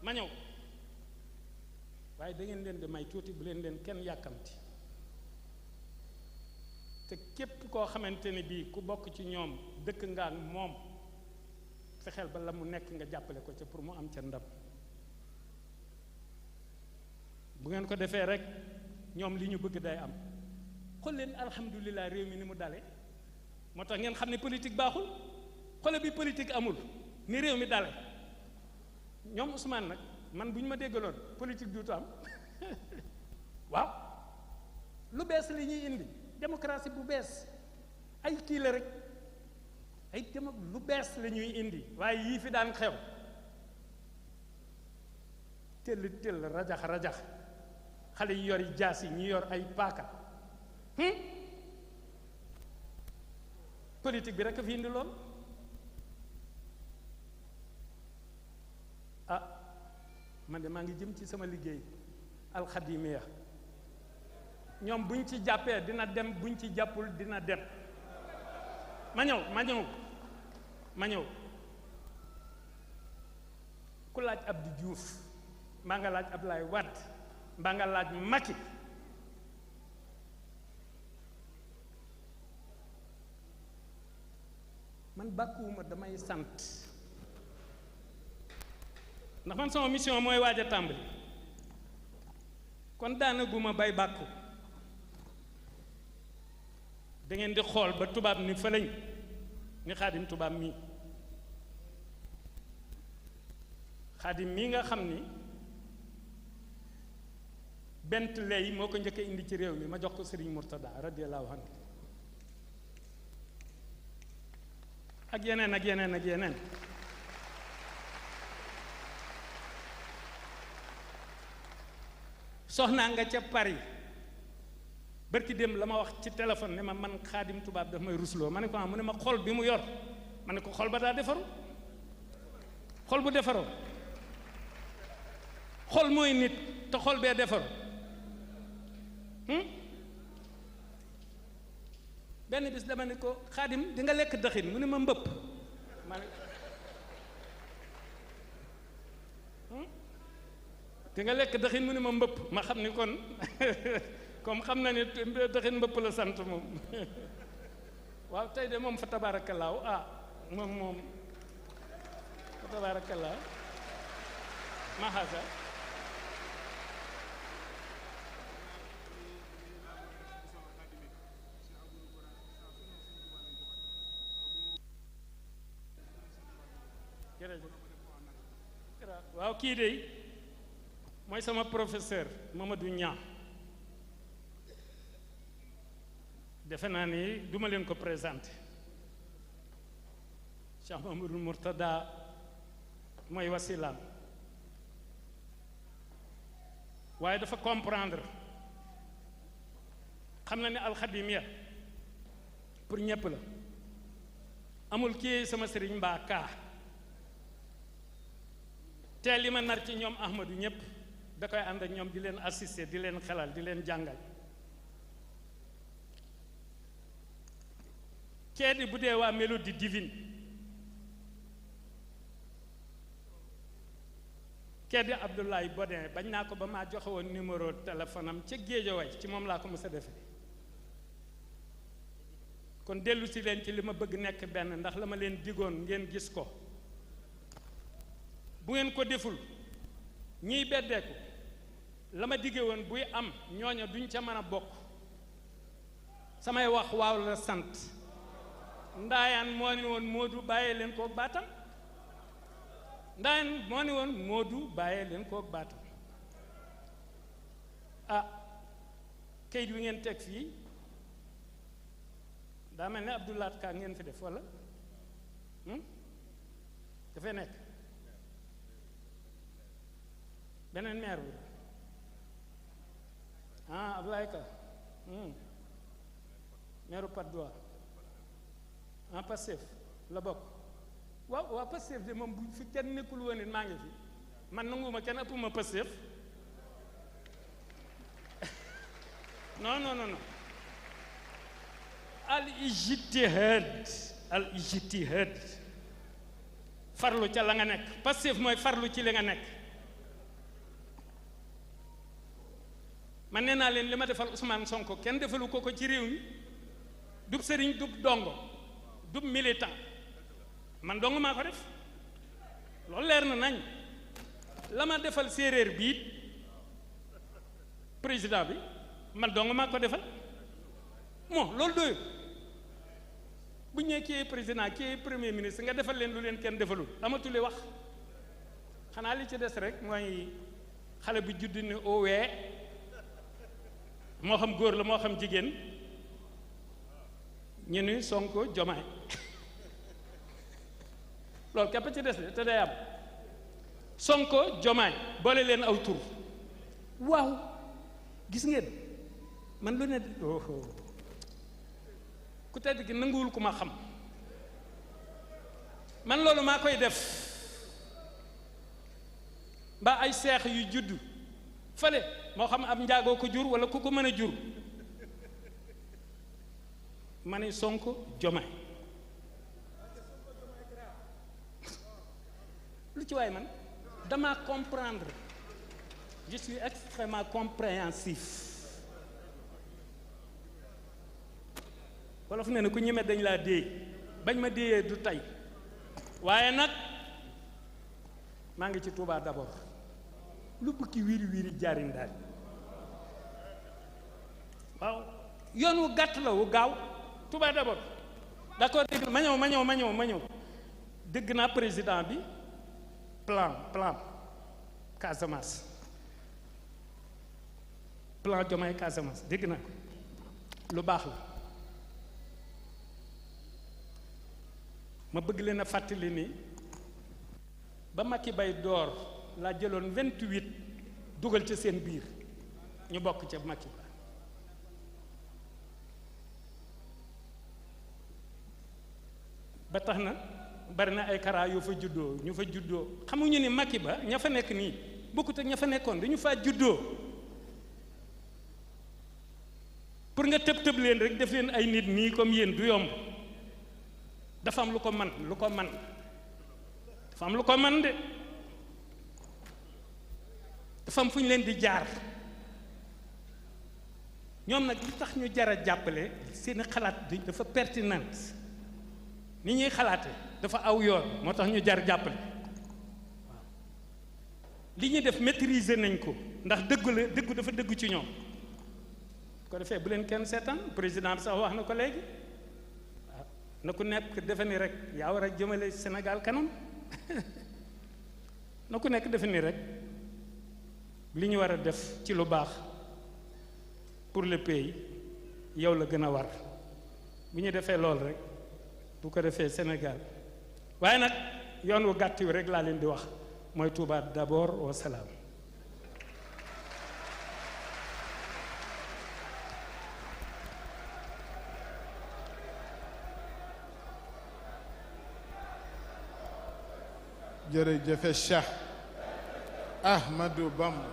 ma ñëw waaye da ngeen leen di may tuuti bu leen kenn yàkkamti te képp koo xamante ne bii ku bokk ci ñoom dëkk nga ak moom fexeel ba la mu nekk nga jàppale ko ca pour mu am ca ndam bu ngeen ko defee rek ñoom li ñu bëgg day am xool leen alhamdulilah réew mi ni mu dale moo tax ngeen xam ne politique baaxul xoole bi politique amul ni réew mi dale ñoom Ousmane nag man bu ñu ma déggaloon politique duutu am waaw lu bees li ñuy indi démocratie bu bees ay kii la rek ay lu bees la ñuy indi waaye yii fi daan xew tëll rajax xale yi yor yi jaas yi ñi yor ay paaka politique bi rek a fi indi lool man de maa ngi jëm ci sama liggéey alxadimiya ñoom buñ ci jàppee dina dem buñ ci jàppul dina dem ma ñëw ku laaj Abdou Diouf mbaa nga laaj Ablaye Wade mbaa nga laaj Macky man bàkkuwuma damay sant ndax man sama mission mooy waaj a tàmbali kon daanaguma bay bàkku da ngeen di xool ba tubaab ni fëleñ ni xaadim tubaab mii xaadim mii nga xam ni bent lay moo ko njëkk a indi ci réew mi ma jox ko Serigne Mourtada radiyallahu anhu ak yeneen soxnaa nga ca Paris barki dem la ma wax ci téléphone ne ma man xaadim tubaab daf may rusloo ma ne ko mu ne ma xol bi mu yor ma ne ko xol ba daa defaru xol bu defaroo xol mooy nit te xol bee defaru benn bis dama ne ko xaadim di nga lekk dëxin mu ne ma mbëpp ma ne di nga lekk dëxin mu ne ma mbëpp ma xam ni kon comme xam na ni dëxin mbëpp la sant moom waaw tey de moom fa tabaarakallaahu moom fa tabaarakallaahu mahasa jërëjëf waaw kii de mooy sama professeur Mamadou Niang defe naa ni duma leen ko présenté Cheikh Mamadou Mourtada mooy wasilaam waaye dafa comprendre xam na ne alxadimiya pour ñépp la amul kii sama sëriñ mbaa kaa te li ma nar ci ñoom Ahmadou ñépp da koy ànd ak ñoom di leen assister di leen xelal di leen jàngal kee di bu dee waa mélodie divine kee di Abdoulaye Bodin bañ naa ko ba maa joxe woon numéro téléphone am ca Géejawaay ci moom laa ko mës a defe kon dellu si leen ci li ma bëgg nekk benn ndax la ma leen digoon ngeen gis ko bu ngeen ko deful ñiy beddeeku la ma digge woon buy am ñooña duñ ca mën a bokk samay wax waaw la sant ndaayaan moo ni woon Moodu bàyyee leen kook baatam ndaayaan moo ni woon Moodu bàyyee leen kook baatam kayit wi ngeen teg fii daa mel ne Abdoulaat Ka ngeen fi def walla dafay nekk beneen maire bi Abdoulaye Ka maire Patte d'Oie Pastef la bokk waaw Pastef de moom bu fi kenn nekkul woon it maa ngi fi man nanguma kenn ëpp ma Pastef non al ijtihad farlu ca la nga nekk Pastef mooy farlu ci li nga nekk man nee naa leen li ma defal Ousmane Sonko kenn defalu ko ko ci réew mi dub sëriñ dub dongo dub militant man dong maa ko def loolu leer na nañ la ma defal séeréer biit président bi man dong maa ko defal moo loolu doyul bu ñëwee kii président kii premier ministre nga defal leen lu leen kenn defalul amatuli wax xanaa li ci des rek mooy xale bu judd ni owee moo xam góor la moo xam jigéen ñu ni Sonko Diomaye loolu képp ci des de te day am Sonko Diomaye boole leen aw tur waaw gis ngeen man lu ne ku tedd gi nanguwul ku ma xam man loolu maa koy def mbaa ay seex yu judd fale moo xam ab njaagoo ko jur wala ku ko mën a jur ma ne Sonko Diomaye lu ci waay man dama comprendre je suis extrêmement compréhensif wolof nee na ku ñeme dañ laa déey bañ ma déeyee du tey waaye nag maa ngi ci Touba d'abord lu bukki wiiri wiiri jaari ndaal waaw yoon wu gàtt la wu gaaw Touba d'abord d'accord dégg ma ñëw dégg naa président bi plan Casamance plan Diomaye Casamance dégg naa ko lu baax la ma bëgg leen a fàttali ni ba Macky bay door laa jëloon 28 dugal ca seen biir ñu bokk ca Macky ba tax na bari na ay karaa yoo fa juddoo ñu fa juddoo xamuñu ni Macky ba ña fa nekk nii bokkut ak ña fa nekkoon dañu faa juddoo pour nga tëb leen rek def leen ay nit nii comme yéen du yomb dafa am lu ko man dafa am lu ko man de dafa am fu ñu leen di jaar ñoom nag li tax ñu jar a jàppale seeni xalaat dafa pertinente ni ñuy xalaate dafa aw yoon moo tax ñu jar jàppale waaw li ñuy def maîtriser nañ ko ndax dëggu dafa dëggu ci ñoom ko defee bu leen kenn seetaan président bi sax wax na ko léegi waaw na ku nekk defe ni rek yaa war a jëmale Sénégal kanam na ku nekk defe ni rek li ñu war a def ci lu baax pour le pays yow la gën a war bu ñu defee lool rek bu ko defee Sénégal waaye nag yoon wu gàtt wi rek laa leen di wax mooy Touba d'abord au salaam. jërëjëf Cheikh Ahmadou Bamba